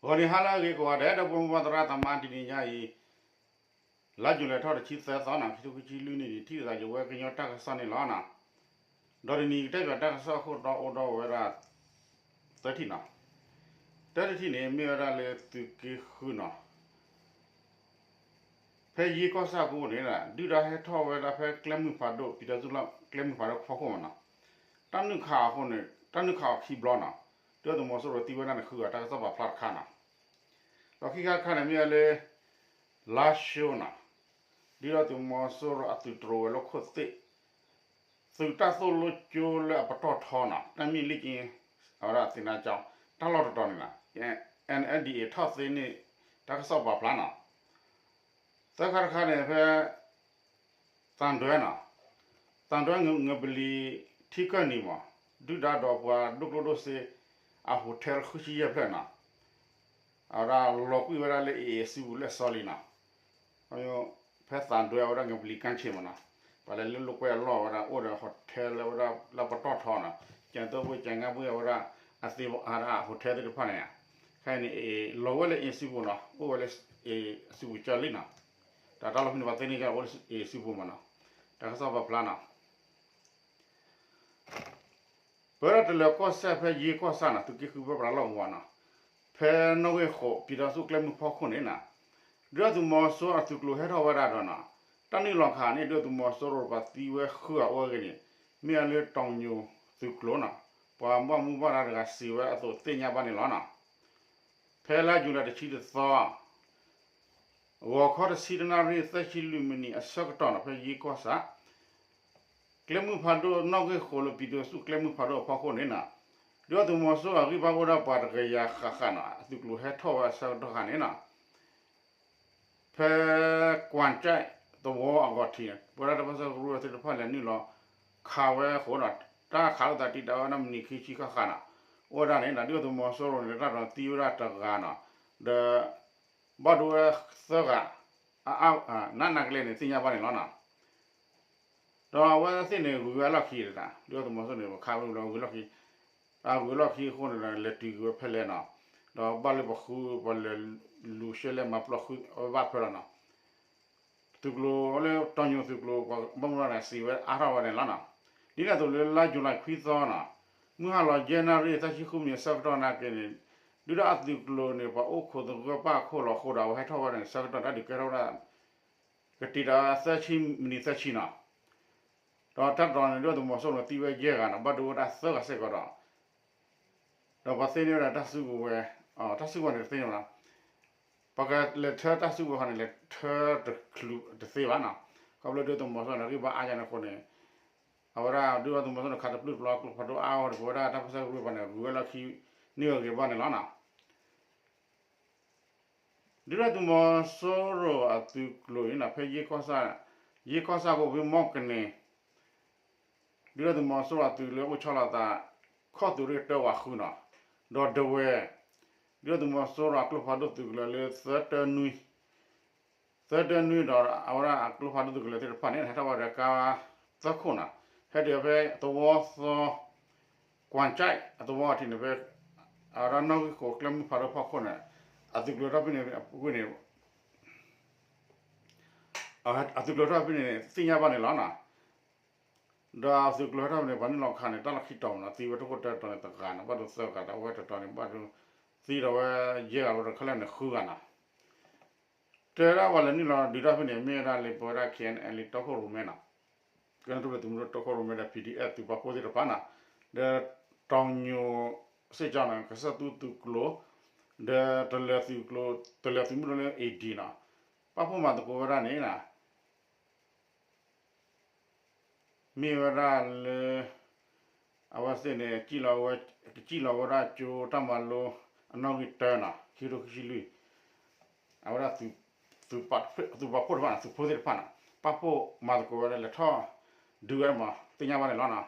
ဂီၤနံၤဟါလၢအဂ့ၤကိးဂၤဒဲး ဒီပုၢ်ဝဲၢ်သရၣ်သမါ တနံၤညါအံၤ လါယူၤလံ ထီၣ်တဆံသၢသီနီၤ ခံထိခံဆံလွံၢ်နံၣ်န့ၣ် ထံၣ်လိာ်သးယဝဲကညီတၢ်ကစီၣ်န့ၣ်လီၤနီၤ. ဒီးတနံၤကတဲဘၣ်တၢ်ကစီၣ်အခိၣ်တီအိၣ်ဒီးဝဲဒၣ် သၢထံၣ်နီၤ. တၢတထံၣ်န့ၣ် မ့ၢ်ဝဲဒၣ်လၢသုးက့ဃုနီၤ ဖဲယ့ကီၢ်ဆၣ်အပူၤန့ၣ် ဒုၣ်ဒါဟဲထီၣ်ဝဲဒၣ်ဖဲကျဲမုၢ်ဖးဒိၣ် ပံၤတၢ်စုကျဲမုၢ်ဖးဒိၣ်ဖီခိၣ်မးနီၤ. တၢ်နုာ်ခးအဃိန့ၣ် တၢ်နုာ်ခးအီၤခံဘျီနီၤ. ဒုၣ်ဒါသုးမီၤစိရိၤသံဝဲဒၣ်န့ၣ်ဃုဂၤ တၢ်ကစီၣ်ပာ်ဖျါတခါနီၤ. ဒီးခံခါတခါန့ၣ်မ့ၢ်ဝဲလၢ လါၡိနီၤ ဒုၣ်ဒါသုးမီၤစိရိၤအသုးတြိၤဝဲၤလီၢ်ခိၣ်သ့ၣ် သုးတၢ်သိၣ်လိကၠိလၢအပတီၢ်ထီနီၤ တၢ်မ့ၢ်လံက့ အဝဲဒၣ်သ့ၣ်နါကၠီ တၢ်လီၢ်တတီၤန့ၣ်နီၤ NNDA ထီၣ်သ့န့ၣ် တၢ်ကစီၣ်ပာ်ဖျါနီၤ. သၢခါတခါန့ၣ် ဖဲ သံတွဲနီၤ သံတွဲငပလီၤထံကၢၢ်နံၤမး ဒုၣ်ဒါဒီးပှၤဒိၣ်ကျိၣ်ဒိၣ်စ့ အ hotel ဃုဆံယဲၢ်ဖျၢၣ်နီၤ အဝဲဒၣ်လီၤကွံာ်ဝဲဒၣ်လၢ AA စုပူၤလၢအစီလံနီၤ. ဖဲသံတွဲအဝဲဒၣ်ငပလီၤကၢ်ဆ့ၣ်မးနီၤ ပှၤလဲၤလၢလိာ်ကွဲအလီၢ်ဝဲဒၣ်အိၣ်ဒီး hotel လၢဝဲဒၣ်လၢပတီၢ်ထီနီၤ ကၢၤသိဘ့ၣ်ကၢၤငါဘ့ၣ်အဝဲဒၣ် အသ့ၣ်အဝဲဒၣ် hotel သ့ၣ်တဖၣ်န့ၣ် ခဲအံၤန့ၣ် လီၤဝဲလၢ A စုပူၤနီၤ အိၣ်ဝဲလၢ A စုပူၤကၢလံနီၤ. တၢ်လီၢ်ဖဲန့ၣ်ပှၤသ့န့ၢ်ကၢ်အိၣ်လၢ A စုပူၤမးနီၤ တၢ်ကစီၣ်ပာ်ဖျါနီၤ. ပဝဲဒၣ်တလၢၤကီၢ်စဲၣ်ဖဲယ့ကီၢ်ဆၣ်နီၤ သုးက့ဃုပၢပြးလီၢ်ကဝီၤနီၤ ဖဲနီၣ်ဂံၢ်ဃိး ပံၤတၢ်စုကျဲမုၢ်ဖီခိၣ်န့ၣ်နီၤ ဒုၣ်ဒါသုးမီၤစိရိၤအသုးကျိၤဟဲထီၣ်ဝဲဒၣ်ဒီးနီၤ တၢ်နုာ်လီၤခးန့ၣ် ဒုၣ်ဒါသုးမီၤစိရိၤပှၤသံဝဲဃုဂၤအိၣ်ဝဲဂ့ၤန့ၣ် မ့ၢ်အလၢတီၤညိၣ်သုးကျိၤနီၤ ပှၤဘၣ်မူဘၣ်ဒါတဂၤစံးဝဲအသိးသ့ၣ်ညါဘၣ်န့ၣ်လီၤနီၤ. ဖဲလါယူၤလံတဆံတသီ ဂီၤခီတဆံတနၣ်ရံၣ်သၢဆံလွံၢ်မံးနံးအဆၢကတီၢ်နီၤ ဖဲယ့ကီၢ်ဆၣ် ကျဲမုၢ်ဖးဒိၣ်နီၣ်ဂံၢ်ဃိးလၢပံၤတၢ်စုကျဲမုၢ်ဖးဒိၣ်အဖီခိၣ်န့ၣ်နီၤ ဒုၣ်ဒါသုးမီၤစိရိၤအဂံၢ်ဘါအိၣ်ဒၣ်ပှၤတကယၤဃၣ်ဃၣ်နီၤ အသုးကျိၤဟဲထီၣ်ဝဲအဆၢကတီၢ်ဃၣ်န့ၣ်နီၤ ဖဲကွၢ်ကၠဲၣ်သဝီအဂီၤထံးန့ၣ် ပဝဲဒၣ်တၢ်ပၢၢ်ဆၢကရူၢ်သ့ၣ်တဖၣ်လဲၤနုာ်လီၤခးဝဲအဃိဒီး တၢ်ခးလိာ်သးတံာ်တာ်ဝဲဒၣ်မံးနံးခံဆံဃၣ်ဃၣ်နီၤ အိၣ်ဝဲဒၣ်န့ၣ် ဒုၣ်ဒါသုးမီၤစိရိၤန့ၣ် တၢ်ဒီးသံဝဲဒၣ်တဂၤနီၤ ဒီး ဘၣ်ဒိဝဲသၢဂၤ နးနးကလဲာ်န့ၣ် သ့ၣ်ညါဘၣ်န့ၣ်လီၤနီၤ. ဒီးအဝဲသ့ၣ်န့ၣ် ဂုၤဝဲအလီၢ်ခံတဒၣ် ဒုၣ်ဒါသုးမီၤစိရိၤန့ၣ် ပခးဝဲလီၤဂုၤလီၢ်ခံ အဂုၤလီၢ်ခံအဃိန့ၣ်ဒီး လဲၤတုၤက့ၤဝဲဖဲလဲၣ်နီၤ ဒီးဘၣ်လၢပဃု ပှၤလဲၤလူၤရှဲလဲၣ်မၤပျီဃုဝဲဘၣ်ဖဲလီၤနီၤ သုးကျိၤလၢတီၤညိၣ်သုးကျိၤ ပှၤဘၣ်မူဘၣ်ဒါစံးဝဲအါထီၣ်ဝဲန့ၣ်လီၤနီၤ. ဒ်န့ၣ်အသိးလၢလါယူၤလံခွံသီနီၤ မုၢ်ဟါလီၤယဲၢ်နၣ်ရံၣ်သၢဆံဃုမံးနံးအဆၢကတီၢ်နာ်က့န့ၣ် ဒုၣ်ဒါအသုးကျိၤန့ၣ် ပှၤအိၣ်ခိးသဂၢၢ်ပၣ်အခိၣ်လီၤအဃိဒီး အဝဲဟဲထီၣ်ဝဲန့ၣ် ဆၢကတီၢ်တၢ်ဒုးကဲထီၣ်ဝဲဒၣ် ကတံာ်တာ်သၢဆံမံးနံးသၢဆံနီၤ. ဒီးတၢ်တတီၤန့ၣ် ဒုၣ်ဒါသုးမီၤစိရိၤန့ၣ် သံဝဲယဲၢ်ဂၤနီၤ ဘၣ်ဒိဝဲဒၣ်သၢဂၤစ့ၢ်ကီးဒီး ဒီးပှၤသ့န့ၢ်ဝဲဒၣ်တၢ်စုကဝဲၤ, တၢ်စုကဝဲၤန့ၣ်တသ့န့ၣ်ဘၣ်နီၤ, ပှၤကလဲၤထၢတၢ်စုကဝဲၤဃီန့ၣ် လဲၤထၢတချုးတသ့ဘၣ်နီၤ, ခီဖျိဒုၣ်ဒါသုးမီၤစိရိၤန့ၣ် ဂံၢ်ဘါအါယါန့ၣ်အဃိန့ၣ်, အဝဲဒၣ်ဒုၣ်ဒါသုးမီၤစိရိၤန့ၣ် ခးတပျုၢ်တပျီၤကျိဖးဒိၣ်အါအဃိန့ၣ် ပဝဲဒၣ်တၢ်ပၢၢ်ဆၢကရူၢ်ပှၤန့ၣ် ဂုၤဝဲလီၢ်ခံန့ၢ်ဝဲဂ့ၤဘၣ်န့ၣ်လီၤနီၤ. ဒုၣ်ဒါသုးမီၤစိရိၤအသုးကျိၤအံၤနီၤ ဖဲယ့ကီၢ်ဆၣ်, ယ့ကီၢ်ဆၣ်ကအိၣ်ဖဲမီၢ်ကန့ၣ် ဒုၣ်ဒါသုးမီၤစိရိၤအသုးလၢအိၣ်ဆီလီၤသး ခီၣ်သုးရ့ၣ်တၢဝးဃုနီၤ, ဒီးဒဝဲၢ်, ဒုၣ်ဒါသုးမီၤစိရိၤအကျိဖးဒိၣ်သုးကလၢၤလၢသၢတၢနွံ, သၢတၢနွံဒီးအဝဲဒၣ်အကျိဖးဒိၣ်သုးကလၢၤသ့ၣ်တဖၣ်န့ၣ် ဟဲထီၣ်ဝဲဒီးကါသၢခိၣ်နီၤ, ဟဲတုၤဖဲသဝီသီ ကွၢ်ကၠဲၣ်အသဝီအထံးန့ၣ် ဖဲ အဝဲဒၣ်နီၣ်ဂံၢ်ဃိးကျဲမုၢ်ဖးဒိၣ်ဖီခိၣ်န့ၣ် အသုးကျိၤထီၣ်ဖဲန့ၣ်အဝဲန့ၣ် အသုးကျိၤထီၣ်ဖဲန့ၣ် သ့ၣ်ညါဘၣ်န့ၣ်လီၤနီၤ. ဒီးအသုးကျိၤဟဲထီၣ်ဖဲန့ၣ် ပှၤနုာ်လီၤခးန့ၣ် တၢ်လီၢ်ခံတီၤမးနီၤ, သံဝဲတခိၣ်တၢတတီၤန့ၣ်တဂၤနီၤ, ဘၣ်ဒိသၢဂၤဒီးအဝဲတတီၤန့ၣ် ဘၣ်ဒိသံဒီးဝဲယဲၢ်ဂၤဝဲဒီးခဲလၢာ်န့ၣ်ဃုဂၤနီၤ. တဲဒၣ်ပှၤလဲၤနုာ်လီၤဒုးထီၣ်ဖဲန့ၣ် မ့ၢ်ဝဲဒၣ်လၢပဝဲဒၣ် KNLA တီခိၣ်ရိၣ်မဲနီၤ, ကညီတၢ်ထူၣ်ဖျဲးသုးမုၢ်ဒိၣ်တီခိၣ်ရိၣ်မဲဒီး PDF သုးပာ်ဖှိၣ်သ့ၣ်တဖၣ်နီၤ, ဒီးတီၤညိၣ်စ့ၢ်ကီးနီၤ ကစၢၢ်သူသုးကျိၤ, ဒီးတလၢၤသုးကျိၤ တလၢၤသုးမုၢ်ဒိၣ်လၢ AD နီၤ, ပာ်ဖှိၣ်မၤသကိးဝဲဒၣ်န့ၣ်နီၤ မ့ၢ်ဝဲဒၣ်လၢ အဝဲသ့ၣ်န့ၣ် ကစံၣ်လီၤဝဲဒၣ်ကၠိတၢ်မၤလိ အနီၣ်ဂံၢ်တၢနီၤ ခံကထိခံဆံလွံၢ်, အဝဲဒၣ် သုးပာ်ဖှိၣ်တဖၣ်နီၤ သုးဖိသ့ၣ်တဖၣ်နီၤ ပာ်ဖှိၣ်မၤသကိးဝဲဒၣ်လဲၤထီၣ်ဒုးဝဲမး သ့ၣ်ညါဘၣ်န့ၣ်လီၤနီၤ.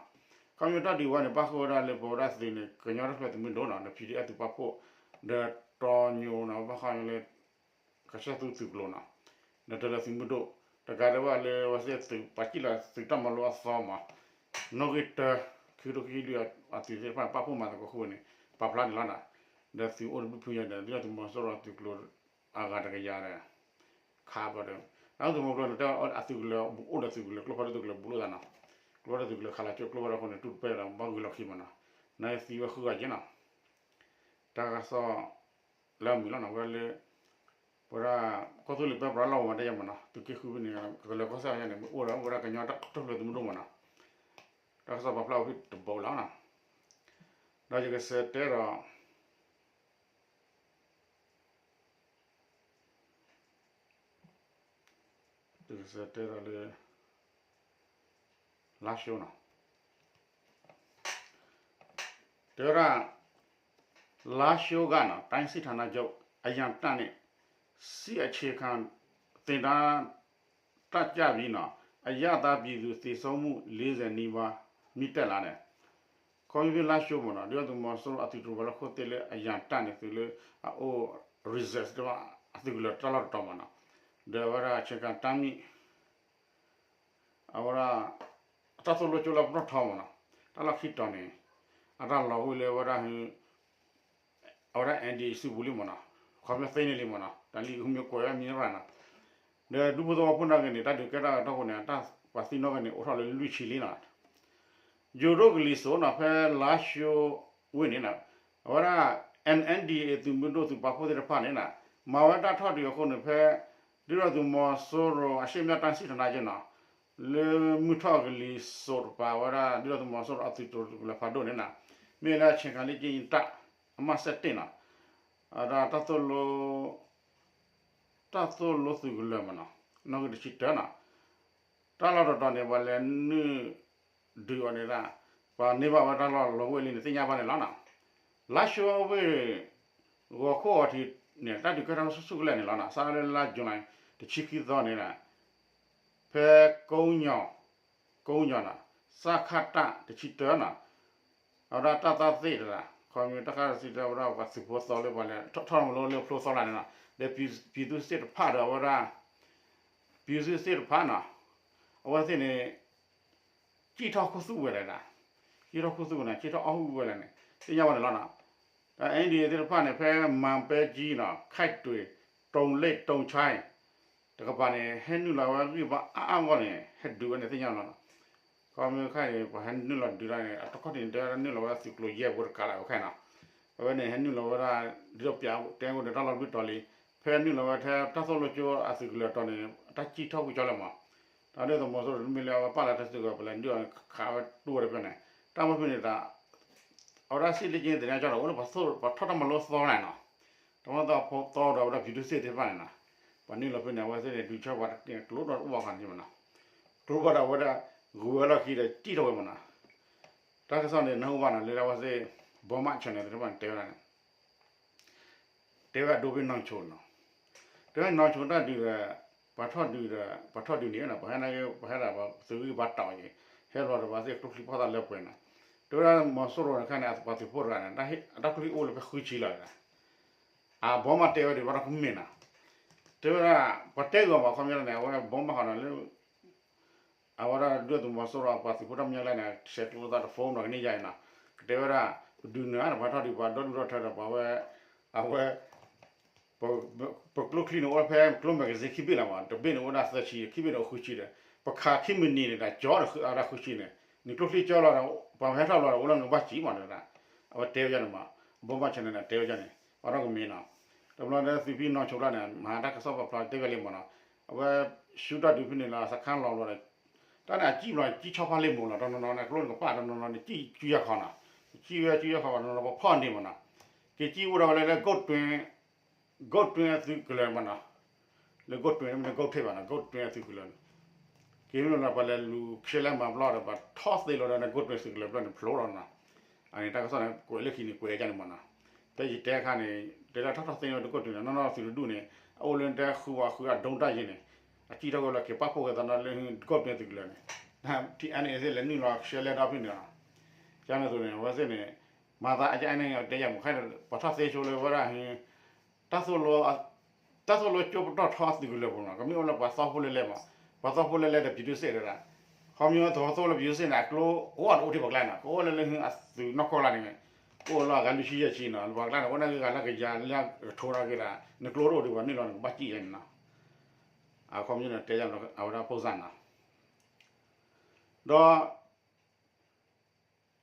ခီဖျိတၢ်ဒုးဝဲန့ၣ် ပာ်ဃုာ်ဝဲဒၣ်လၢပဝဲဒၣ်သုးန့ၣ် ကညီတၢ်ထူၣ်ဖျဲးသုးမုၢ်ဒိၣ်နီၤ ဒီး PDF သုးပာ်ဖှိၣ်, ဒီးတီၤညိၣ်နီၤ ပာ်ဃုာ်လၢ ကစၢၢ်သူသုးကျိၤနီၤ, ဒီးတလၢၤသုးမုၢ်ဒိၣ်, တကးဒံးဘၣ်လၢအဝဲသ့ၣ်သုးပာ်ကစံၣ်လီၤသုးတၢ်မၤလိအသီမး, နီၣ်ဂံၢ်တၢ ခံကထိခံဆံလွံၢ်အသုးသ့ၣ်တဖၣ်န့ၣ် ပာ်ဖှိၣ်မၤသကိးဃုာ်န့ၣ် ပာ်ဖျါန့ၣ်လီၤနီၤ. ဒီးသုးအိၣ်တဘျုးဖုညါဒီး ဒုၣ်ဒါသုးမီၤစိရိၤအသုးကျိၤအဂၤတကယၤဒီး ခးဘျီဒီး ဒုၣ်ဒါသုးမီၤစိရိၤတဲအသုးကလၢၤ အိၣ်ဒီးသုးကလၢၤ ကျိဖးဒိၣ်သုးကလၢၤ ဘူးလိာ်သးနီၤ, ကျိဖးဒိၣ်သုးကလၢၤခးလီၤကၠိကျိဖးဒိၣ်အဃိန့ၣ် တူၢ်တပဲဒီး ဘၣ်ဂုၤလီၢ်ခံမးနီၤ, နာ်က့သံဝဲဃုဂၤက့နီၤ, တၢ်ကစီၣ်လၢအမုာ်လီၤနီၤ ဝဲလၢ ပဝဲဒၣ် ကီၢ်သူလ့ၤပၢပြးလီၢ်ဝဲဒၣ်ယဲမးနီၤ သုးက့ဃုဖဲန့ၣ် ကလၢၤကီၢ်စဲၣ်ယဲန့ၣ် မ့ၢ်အိၣ်ဒီးအိၣ်ဝဲဒၣ်ကညီတၢ်ကတိၢ်ဖျၢၣ်သမူဒိၣ်မးနီၤ, တၢ်ကစီၣ်ပာ်ဖျါဝဲဖဲတဘိလီၤနီၤ, ဒီးယကစံးတဲဒီး ယကစံးတဲဒီးလၢ လါၡိနီၤ တဲဝဲဒၣ် လါၡိဂၤနီၤ တိုင်းစစ်ဌာနချုပ် အရန်တပ်နဲ့ စစ်အခြေခံ သင်တန်း တပ်ကျပြီးနီၤ အရပ်သားပြည်သူသေဆုံးမှု လေးဆယ်နီးပါး မြင့်တက်လာတယ်. ခီဖျိလါၡိမ့ၢ်နီၤ ဒုၣ်ဒါသုးမီၤစိရိၤအသုးတရိၤဝဲလၢခိၣ်သ့ၣ်လၢ အရန်တပ် န့ၣ် သုးလၢအအိၣ် reserve တဘၣ် အသုးကလၢၤတၢ်လီၢ်တတီၤမ့ၢ်နီၤ, ဒီးအဝဲဒၣ် အခြေခံတပ် န့ၣ် အဝဲဒၣ် တၢ်သိၣ်လိကၠိလၢပတီၢ်ထီမ့ၢ်နီၤ တၢ်လီၢ်ခံတီၤန့ၣ် အတၢ်လီၤဝဲလၢအဝဲဒၣ် အဝဲဒၣ် NDAA စုပူၤလံမ့ၢ်နီၤ, ခီဖျိသ့န့ၣ်လံမ့ၢ်နီၤ တၢ်လံမ့ၢ်ကွဲးဝဲမံၤရၣ်နီၤ, ဒီးဒူဖိသဝီဖိနာ်က့န့ၣ် တၢ်ဒုးကဲထီၣ်အတီၢ်ပူၤန့ၣ် တၢ်ပှၤသံနီၣ်က့န့ၣ် အိၣ်ထီၣ်လၢလွံၢ်ဆံလံနီၤ, ယိၤဒိၣ်ကလံၤစိးနီၤ ဖဲလါၡိဝ့ၢ်န့ၣ်နီၤ, အဝဲဒၣ် NNDAA သုးမုၢ်ဒိၣ်သုးပာ်ဖှိၣ်သ့ၣ်တဖၣ်န့ၣ်နီၤ မၤဝဲတၢ်ထီၣ်ဒုးအဃိန့ၣ် ဖဲ ဒုၣ်ဒါသုးမီၤစိရိၤ အရှေ့မြောက်တိုင်းစစ်ဌာနချုပ်နီၤ လၢမုၢ်ထီၣ်ကလံၤစိးတပၤ အဝဲဒၣ်ဒုၣ်ဒါသုးမီၤစိရိၤအသုးတရိၤသုးကလၢၤဖးဒိၣ်န့ၣ်နီၤ, မ့ၢ်လၢ အခြေခံလေ့ကျင့်ရေးတပ် အမှတ်ဆယ့်တစ်နီၤ, အဝဲဒၣ် တၢ်သိၣ်လိသုးကလၢၤမ့ၢ်နီၤ နီၣ်ဂံၢ်တဆံတၢနီၤ, တၢ်လီၢ်တတီၤန့ၣ် ပှၤလဲၤနုာ်ဒုးအီၤန့ၣ်ဒၣ် ပှၤန့ၢ်ဘၣ်ဝဲတၢ်လီၢ်လီၤဝဲလံန့ၣ် သ့ၣ်ညါဘၣ်န့ၣ်လီၤနီၤ, လါၡိဝ့ၢ် ဂီၤခိၣ်အီၤထံးန့ၣ် တၢ်ဒုးကဲထီၣ်ဆူၣ်ဆူၣ်ကလဲာ်န့ၣ်လီၤနီၤ, စးထီၣ်လၢလါယူၤလံ တဆံခံသီန့ၣ်ဒီး ဖဲကိညီၤ ကိညီၤနီၤ စခတ တဆံတၢနီၤ, အဝဲဒၣ်တၢ်သးသ့ၣ်တဂၤ ခီမ့ၢ်တၢ်ခးတဆံတၢ အဝဲဒၣ်ပှၤသုးဖိသီလၢပှၤလဲၤထီၣ်ထီၣ်မလိလၢဖျိသီလၢ်န့ၣ်နီၤ, ဒီး ပြည်သူ့စစ်တဖၣ်ဒီးအဝဲဒၣ် ပြည်သူ့စစ်တဖၣ်နီၤ, အဝဲသ့ၣ်န့ၣ် စံၣ်ထီၣ်ခူသူၣ်ဝဲလဲၣ်ဒၣ်, စံၣ်ထီၣ်ခူသူၣ်ဝဲန့ၣ် စံၣ်ထီၣ်အီၣ်ဟုၣ်ဝဲလဲၣ်န့ၣ် သ့ၣ်ညါဝဲန့ၣ်လီၤနီၤ, ဒီး NDAA သ့ၣ်တဖၣ်န့ၣ် ဖဲမၤပဲကၠံနီၤ ခဲၣ်တွ့ၤ တုံလ့ၣ် တုံဆါ တကပၤန့ၣ် ဟဲနုာ်လီၤဝဲဂံၢ်ဘါအါအါဂီၢ်န့ၣ် ဟဲဒုးဝဲန့ၣ်သ့ၣ်ညါလီၤနီၤ, ခီမ့ၢ်ခဲအံၤန့ၣ် ပှၤဟဲနုာ်လီၤဒုးတၢ်န့ၣ် အတခီၣ်ထံးန့ၣ် တဲဝဲဒၣ်နုာ်လီၤဝဲသုးကျိၤယဲၢ်ဖိတကးလၢအခဲနီၤ, အဝဲန့ၣ် ဟဲနုာ်လီၤဝဲဒၣ် ဒ်သိးပၠးတဲဝဲဒီးတၢ်လီၢ်တဘ့ၣ်တီၤလံ, ဖဲနုာ်လီၤဝဲထဲတၢ်သိၣ်လိကၠိအသုးကလၢၤတီၤန့ၣ် တၢ်စံၣ်ထီၣ်ကွံာ်ကၠီလၢမး, တၢ်ဒ်သိးမီၤစိရိၤတမ့ၢ်လၢအဝဲပာ်လီၤတၢ်စုကဝဲၤ ပလဲၤဒုးအီၤခးဝဲတူၢ်ဝဲတဖျၢၣ်န့ၣ်, တၢ်မ့ၢ်ဖဲန့ၣ်တၢ် အဝဲဒၣ်စံၣ်လၢက့ၤသ့ၣ်ညါကၠီဒီး အိၣ်လၢပှၤထီၣ်တၢ်မၤလိသီန့ၣ်နီၤ, တၢ်မၤလိသီဖိသီဒီးအဝဲဒၣ် ပြည်သူ့စစ် သ့ၣ်တဖၣ်န့ၣ်နီၤ, ပှၤနုာ်လီၤဖဲန့ၣ် အဝဲသ့ၣ်န့ၣ် ဒုးဆၢပှၤတက့ၢ်ကျိဒီးတအိၣ်ဘၣ်ခါန့ၣ်မးနီၤ, ကျိဘၣ်ဒီးအဝဲဒၣ် ဂုၤဝဲလီၢ်ခံဒီးစံၣ်ထီၣ်ဝဲမးနီၤ, တၢ်ကစီၣ်န့ၣ် နၢ်ဟူဘၣ်နီၤ လၢအဝဲသ့ၣ် ဘီမး channel သ့ၣ်တဖၣ်န့ၣ် တဲဝဲဒၣ်န့ၣ် တဲဝဲဒၣ်ဒိဖဲနီၢ်ဆိနီၤ, တဲဝဲနီၢ်ဆိတၢ်ဒုးဒီး ပှၤထီၣ်ဒုးဒီး ပှၤထီၣ်ဒုးန့ၣ်နီၤ ပှၤဟဲန့ၣ် ပှၤဟဲဒၣ်ပှၤသုးဂံၢ်ဘါတၢ်အီၤက့ၤ, ဟဲလီၤဒီးပှၤသ့ၣ်ကျိချံဖီၣ်သၣ်လၢပှဲၤနီၤ, တဲဝဲဒၣ်မီၤစိရိၤန့ၣ်ခါန့ၣ် ပှၤသုးဖိတဂၤန့ၣ် အတၢ်ကျိချံအိၣ်လၢဖဲဃုဆံလီၤ, အဘီမးတဲဝဲဒၣ်ဘၣ်ဒီးကမ့ၢ်နီၤ, တဲဝဲဒၣ် ပှၤတဲဂီၤဘၣ်ခီပညီန့ၣ် အဝဲဘီမးဃီနီၤလၢ အဝဲဒၣ်ဒုၣ်ဒါသုးမီၤစိရိၤ ပှၤသုးဖိတၢ်မဲာ်ညါလၢန့ၣ် ဆဲးကျိသးတဖိနီၤကန့ၢ်ယါအံၤနီၤ, ကတဲဝဲဒၣ် ပဒုးနၢၤ ပှၤထီၣ်ဒုးပှၤဒီဒူၣ်ထီၣ်ထၢဒီးပှၤဝဲ အဝဲ ပကျိချံန့ၣ် အိၣ်ဖဲကျိ magazine ခံဘ့ၣ်လီၤမး, တဘ့ၣ်န့ၣ်အိၣ်ဒၣ်သၢဆံ, ခံဘ့ၣ်န့ၣ်အိၣ်ဃုဆံဒီး ပခးခံမံးနံးန့ၣ်ဒီး ကၠီဒီးဃုဆံန့ၣ်, နကျိချံကၠီလီၤဒီး ပှၤဟဲထီၣ်လီၤဒီး အိၣ်လၢနကဘၣ်စံၣ်မးန့ၣ်, အဝဲတဲဝဲန့ၣ်မး, ဘီမး channel န့ၣ် တဲဝဲန့ၣ်, အီၤဒီးကမ့ၢ်နီၤ, တဘျီဒီးသုးဖံနီၢ်ဆိတၢ်န့ၣ် မၤတၢ်ကစီၣ်ပာ်ဖျါတဲဝဲလံမးနီၤ, အဝဲ ဆူတၢ်ဒုးဖဲန့ၣ်လီၤ စခန်းလီၤဘျီဒီး တၢ်န့ၣ်အစံၣ်ဘျီ စံၣ်ဆီဖါလ့ၢ်မးနီၤ, တနီၤနီၤန့ၣ် ကျိန့ၣ်ကပာ် တနီၤနီၤန့ၣ် စံၣ်စုယၤခီနီၤ, စံၣ်ဝဲစုယၤခီ တနီၤနီၤ ပဖီၣ်န့ၣ်မးနီၤ, က့ၤစံၣ်အိၣ်ဒီးဝဲလၢ ဂုတ်တွင်း ဂုတ်တွင်း အသုးကလၢၤမးနီၤ, လၢ ဂုတ်တွင်း မ့ၢ်လၢ ဂုတ်ထိပ် ဘၣ်နီၤ, ဂုတ်တွင်း အသုးကလၢၤန့ၣ်, က့ၤမ့ၢ်လီၤ ပှၤလဲၤလူၤဆဲလဲမၤဘျီဒီး ပှၤထီၣ်သ့လီၤဒီး ဂုတ်တွင်း သုးကလၢၤဘျီန့ၣ် ဖျိလီၤနီၤ, အန့ၣ်တၢ်ကစီၣ်န့ၣ် ကွဲးလၢခံန့ၣ် ကွဲးယါန့ၣ်မးနီၤ, ဖဲယတဲခါန့ၣ် တဲလၢထီၣ်ထီၣ်သ့လီၤ ဂုတ်တွင်း န့ၣ် နီၢ်နီၢ်သုးတဒူၣ်န့ၣ် အအိၣ်လၢတဲဃုဝဲဃုအဒိတၢ်ယံၤန့ၣ်, အစံၣ်ထီၣ်ဝဲလီၤ က့ၤပာ်ဖှိၣ်က့ၤသးနီၤလၢ ဂုတ်တွင်း သုးကလၢၤန့ၣ်, ထံအါန့ၣ် အဝဲသ့ၣ်လဲၤနုာ်လီၤဆဲလဲဒီဖဲန့ၣ်နီၤ, ကန့ၣ်သိးန့ၣ် အဝဲသ့ၣ်န့ၣ် မၤသးအကန့ၣ် တဲယၤမး ခဲအံၤ ပှၤထီၣ်သ့ဆိလၢဝဲဒၣ် တၢ်သိၣ်လိ တၢ်သိၣ်လိကၠိပတီၢ်ထီအသုးကလၢၤပူၤနီၤ, ကမ့ၢ်အိၣ်လၢပှၤသီဖိလဲလဲမး, ပှၤသီဖိလဲလဲဒီး ပြည်သူ့စစ် ဒၣ်, ခီမ့ၢ်သီဖိလၢ ပြည်သူ့စစ် န့ၣ် အကျိအိၣ်တအိၣ်ထဲပကျါနီၤ, ကအိၣ်လၢလၢအသုးနီၢ်ကီၢ်ကျါန့ၣ်, ကအိၣ်လီၤအဂၤလွံၢ်ဆံယဲၢ်ဆံနီၤ, ပှၤကျါန့ၣ် အိၣ်နာ်က့ဂၤလၢကယၤလၢကထိဒီးက့ၤဒၣ် နကျိတအိၣ်ဒံးဘၣ်န့ၣ်လီၤ နကဘၣ်စံၣ်ယဲန့ၣ်နီၤ, အခီပညီန့ၣ် တဲယၤအဝဲဒၣ်ပိၢ်စၢ်နီၤ, ဒီး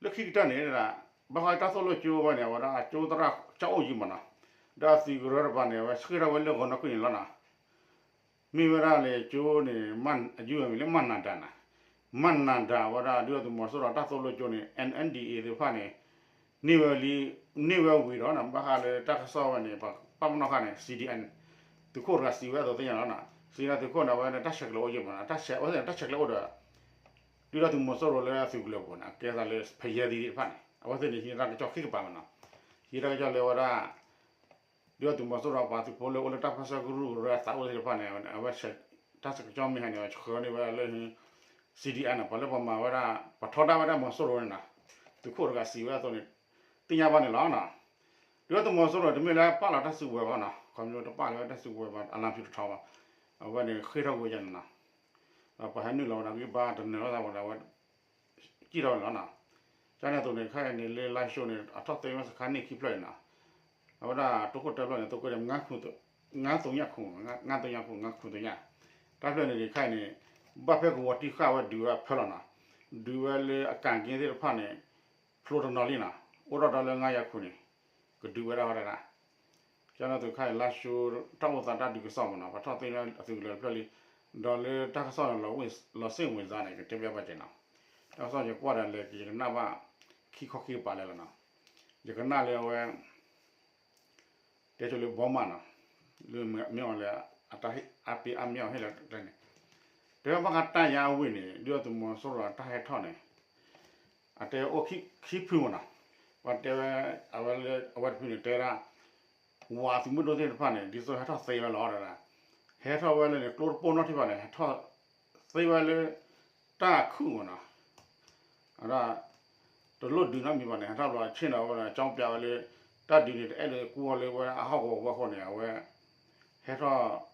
လၢခံကတၢၢ်န့ၣ် ဘၣ်ဃးတၢ်သိၣ်လိကၠိဝဲန့ၣ် အဝဲဒၣ်ကၠိသရၣ်ကၠီအိၣ်ယံၤမးနီၤ, ဒီးအသုးကရၢတပၤန့ၣ် အဝဲဆှၢထီၣ်ဝဲလၢဂီၤနီၢ်ကွံာ်န့ၣ်လီၤနီၤ, မ့ၢ်ဝဲဒၣ်န့ၣ် ကၠိန့ၣ် အယုၢ်အမံၤလၢမၢ်နၤဒါနီၤ, မၢ်နၤဒါဝဲဒၣ် ဒုၣ်ဒါသုးမီၤစိရိၤတၢ်သိၣ်လိကၠိန့ၣ် N N D A သ့ၣ်တဖၣ်န့ၣ် န့ၢ်ဝဲလံ, န့ၢ်ဝဲဝံၤဒီး ဘၣ်ဃးလၢတၢ်ကစီၣ်ဝဲန့ၣ် ပှၤပာ်ပနီၣ်ဃာ်န့ၣ် C D N သုးခိၣ်တဂၤစံးဝဲအသိးသ့ၣ်ညါလီၤနီၤ, စံးဝဲဒၣ်သုးခိၣ်န့ၣ် အဝဲန့ၣ်တၢ်ဆဲးကျိးအိၣ်ယံၤမးနီၤ, တၢ်ဆဲး အဝဲသ့ၣ်န့ၣ် တၢ်ဆဲးကျိးအိၣ်ဒီး ဒုၣ်ဒါသုးမီၤစိရိၤလၢအသုးကလၢၤပူၤန့ၣ် အကဲသးလၢဖယဲၢ်သံသ့ၣ်တဖၣ်န့ၣ် အဝဲသ့ၣ်န့ၣ် ဟံးတၢ်ကစီၣ်ခံကပၤမးနီၤ, ဟံးတၢ်ကစီၣ်လၢဝဲဒၣ် ဒုၣ်ဒါသုးမီၤစိရိၤပှၤသုးဖိလၢအိၣ်လၢတၢ်ပၢဆှၢကရူၢ်ကရၢသးအိၣ်သ့ၣ်တဖၣ်န့ၣ် အဝဲဆဲးတၢ်ဆဲးကစီၣ်မ့ၢ်ဟဲန့ၣ် ဆှၢန့ၢ်ဝဲဒၣ်လၢ C D N န့ၣ် ပှၤလၢပှၤမၤဝဲဒၣ် ပှၤထီဒါဝဲဒၣ်မီၤစိရိၤန့ၣ်နီၤ, သုးခိၣ်တဂၤစံးဝဲအသိးန့ၣ် သ့ၣ်ညါဘၣ်န့ၣ်လီၤနီၤ, ဒုၣ်ဒါသုးမီၤစိရိၤတမ့ၢ်လၢပာ်လီၤတၢ်စုကဝဲၤဘၣ်နီၤ, ခီဖျိတပာ်လီၤဝဲတၢ်စုကဝဲၤဘၣ် အလံာ်ဖံးတထီဘၣ်, အဝဲန့ၣ်ဃ့ၢ်ထီၣ်ကွံာ်ယဲန့ၣ်နီၤ, ဒီးပှၤဟဲနုာ်လီၤဝဲဒၣ်ဂံၢ်ဘါတနၢၤလိာ်သးဝဲဒၣ်ဝဲ စံၣ်ထီၣ်ဝဲန့ၣ်လီၤနီၤ, ကန့ၣ်အသိးန့ၣ် ခဲအံၤန့ၣ်လၢလါၡိန့ၣ် အထီၣ်သ့ဝဲစခါန့ၣ်ခံဖျၢၣ်န့ၣ်နီၤ, အဝဲဒၣ်တိခိၣ်တၢဖျၢၣ်န့ၣ် သိးကွဲဒီး ငါးသုညၣ်ခိၣ် ငါးသုညၣ်ခိၣ် ငါးသုညၣ်, တၢ်ဖျၢၣ်န့ၣ်ခဲအံၤန့ၣ် ဘၣ်ဖဲကဝီၤတံၢ်ဃာ်ဝဲဒုးဝဲဖၢလီၤနီၤ, ဒုးဝဲလၢအကၣ်က့သ့ၣ်တဖၣ်န့ၣ် ဖျိတနီၤလံနီၤ, အိၣ်ထီၣ်ဒီးလၢငါးယၤခိၣ်န့ၣ် ကဒုးဝဲဒၣ်ဝဲဒၣ် ကန့ၣ်အသိးခဲအံၤလါၡိ တၢ်အိၣ်သးတၢ်ဒုးကစီၣ်မးနီၤ, ပှၤထီၣ်သ့လၢအသုးကလၢၤတဖျၢၣ်လံ, ဒီးလၢတၢ်ကစီၣ်န့ၣ် လီၤစ့ၣ်ဝဲစါန့ၣ် ကတဲပျဲဘၣ်က့ၤနီၤ, တၢ်ကစီၣ်ယကွၢ်ဒီးလဲၤက့ၤ ယကနၣ်ဘၣ် ခံခီခံကပၤလဲၣ်လီၤနီၤ, ယကနၣ်လၢအဝဲ တဲဆိလၢဘီမးနီၤ, လၢမ့ၢ်အီၤလၢ အတၢ်အါပ့ၤအါမ့ၢ်အီၤဟ့ၣ်လီၤတဲန့ၣ်, တဲဝဲဘၣ်ဃးတၢ်ယါအဝ့ၢ်န့ၣ် ဒုၣ်ဒါသုးမီၤစိရိၤအတၢ်ဟဲထီၣ်န့ၣ် အတဲအိၣ်ခံဖုမးနီၤ, ပှၤတဲဝဲ အဝဲလၢအဝဲတဖုန့ၣ် တဲဒၣ် ဝးသုးမုၢ်ဒိၣ်သ့ၣ်တဖၣ်န့ၣ် ဒ်သိးဟဲထီၣ်သ့ဝဲလီၤဒၣ်, ဟဲထီၣ်ဝဲလၢန့ၣ် ကျိတပိၢ်နီၣ်ထံၣ်ဘၣ်န့ၣ် ဟဲထီၣ်သ့ဝဲလၢ တၢ်ခုၣ်မးနီၤ, အဒၣ် တလိၣ်ဒုးနီတမံၤဘၣ်န့ၣ် ဟဲထီၣ်ဘျီဆ့ၣ်နီၤဝဲလၢ ကၠီပျးဝဲလၢ တၢ်ဒုးန့ၣ် တအဲၣ်ဒိးကူဝဲလၢဝဲအဟီၣ်ကဝီၤဝဲအဃိန့ၣ် အဝဲ ဟဲထီၣ်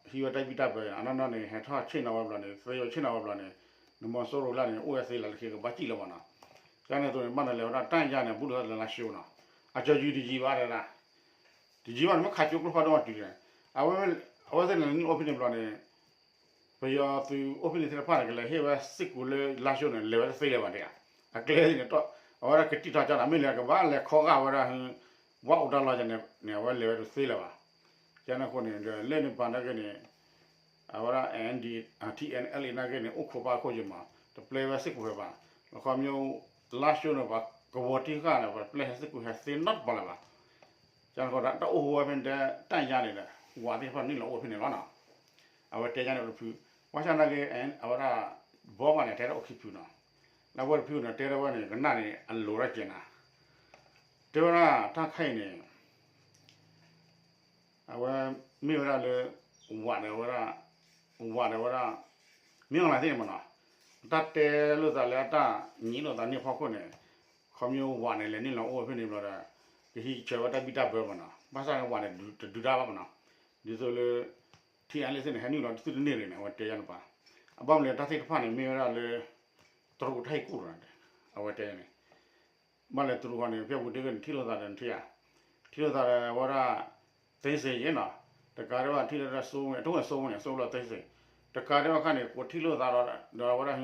ဟံးဝဲတၢ်ဘံၣ်တၢ်ဘၢနီၤ, အနီၢ်နီၢ်န့ၣ် ဟဲထီၣ်ဆ့ၣ်နီၤဝဲဘျီန့ၣ် သ့ဝဲဆ့ၣ်နီၤဝဲဘျီန့ၣ် နမီၤစိရိၤလၢန့ၣ် အိၣ်ဝဲသ့လၢလၢခံကဘၣ်စံၣ်လၢၤဘၣ်နီၤ, ကန့ၣ်အသိးန့ၣ် ဘၣ်နလဲၤဝဲဒၣ်တၢ်ယါန့ၣ် ဘူးလိာ်သးလၢလါၡိနီၤ, အကၠီယုၢ်တယံၤဘၣ်ဒၣ်, တယံၤဘၣ်န့ၣ် မ့ၢ်ခးကၠိကျိဖးဒိၣ်မးတုၤန့ၣ်, အဝဲသ့ၣ်န့ၣ် နုာ်အိၣ်ဖဲန့ၣ်ဘျီန့ၣ် ပယီၤသုးအိၣ်ဖဲန့ၣ်သ့ၣ်တဖၣ်န့ၣ် ကလဲၤဟ့ၣ်ဝဲစ့ၢ်ကီးလၢလါၡိန့ၣ် လဲၤဝဲတသ့လၢၤဘၣ်ဒၣ်, အကျဲန့ၣ် အဝဲဒၣ်ကတံာ်ထီၣ်ကၠီနီၤ မ့ၢ်လဲၤကဘၣ်လဲၤခီဂာ်ဝဲဒၣ် ဝဲအိၣ်တၢ်လီၢ်န့ၣ် အဝဲလဲၤဝဲတသ့လၢၤဘၣ်, ကန့ၣ်အဃိန့ၣ် လၢန့ၣ်ပၤနာ်က့န့ၣ် အဝဲဒၣ် N D T N L A နာ်က့န့ၣ် အိၣ်ခိးဘၣ်ခိၣ်ယမး တပျဲဝဲစ့ၢ်ကီးဖဲဘၣ်, အခီပညီ လါၡိန့ၣ် ပှၤကဝီၤတံၢ်ဃာ်န့ၣ် ပှၤတပျဲဟဲစ့ၢ်ကီးဟဲသ့နီတပၤလၢၤဘၣ်, ကန့ၣ်အဃိဒီး တၢ်အိၣ်ဟူဝဲဖဲန့ၣ် တၢ်ယါန့ၣ်ဒီး ဝးသ့ၣ်တဖၣ်နုာ်လီၤအိၣ်ဖဲန့ၣ်လီၤနီၤ, အဝဲတဲယါန့ၣ်တဖု, ဘၣ်ဆၣ်နာ်က့ အဝဲဒၣ် ဘီမးန့ၣ် တဲဒၣ်အိၣ်ခံဖုနီၤ, လၢဝဲတဖုန့ၣ် တဲဒၣ်ဝဲန့ၣ် ကနၣ်န့ၣ် အလိၤဒၣ်ကဲနၤ, တဲဝဲဒၣ်တၢ်ခဲအံၤန့ၣ် အဝဲ မ့ၢ်ဝဲဒၣ်လၢ ဝးဒီးဝဲဒၣ် ဝးဒီးဝဲဒၣ် မ့ၢ်အီၤလၢသ့ၣ်န့ၣ်မးနီၤ, တၢ်တဲလိာ်သးလၢအတၢ်ညံးလိာ်သးန့ၢ်ဖီခိၣ်န့ၣ် ခီဖျိဝးန့ၣ်လဲၤနုာ်လီၤအိၣ်ဖဲန့ၣ်ဘျီဒီး ကဟံးဆၢဝဲတၢ်ဘံၣ်တၢ်ဘၢမးနီၤ, ဘၣ်ဆၣ်ဝးန့ၣ်တဒုးတၢ်ဘၣ်မးနီၤ, ဒ်သိးလၢ ထံအါလ့ၣ်သ့ၣ်န့ၣ် ဟဲနုာ်လီၤသုတန့ၢ်ရံၣ်န့ၣ် အဝဲတဲယါန့ၣ်ပှၤ, အဘၣ်မနုၤလဲၣ်တၢ်သ့ၣ်တဖၣ်န့ၣ် မ့ၢ်ဝဲဒၣ်လၢ တရူးတၢ်ဟ့ၣ်ကူၣ်တဂၤန့ၣ် အဝဲတဲန့ၣ် ဘၣ်လဲၤတရူးဃီန့ၣ် ဖဲပူၤတ့ၢ်ဂ့ၤန့ၣ် ထံၣ်လိာ်သးဒီးနထံၣ်ဧါ, ထံၣ်လိာ်သးဒီးဝဲဒၣ် သ့စ့ၣ်ယ့ၣ်နီၤ, တကးဒံးဘၣ်ထံၣ်လိာ်သးဒီးစိဝဲ အတဝဲစိဝဲန့ၣ် စိဝဲလီၤသ့စ့ၣ်, တကးဒံးဘၣ်ခါန့ၣ် ကိးထံၣ်လိာ်သးဒီး ဒီးဝဲဒၣ်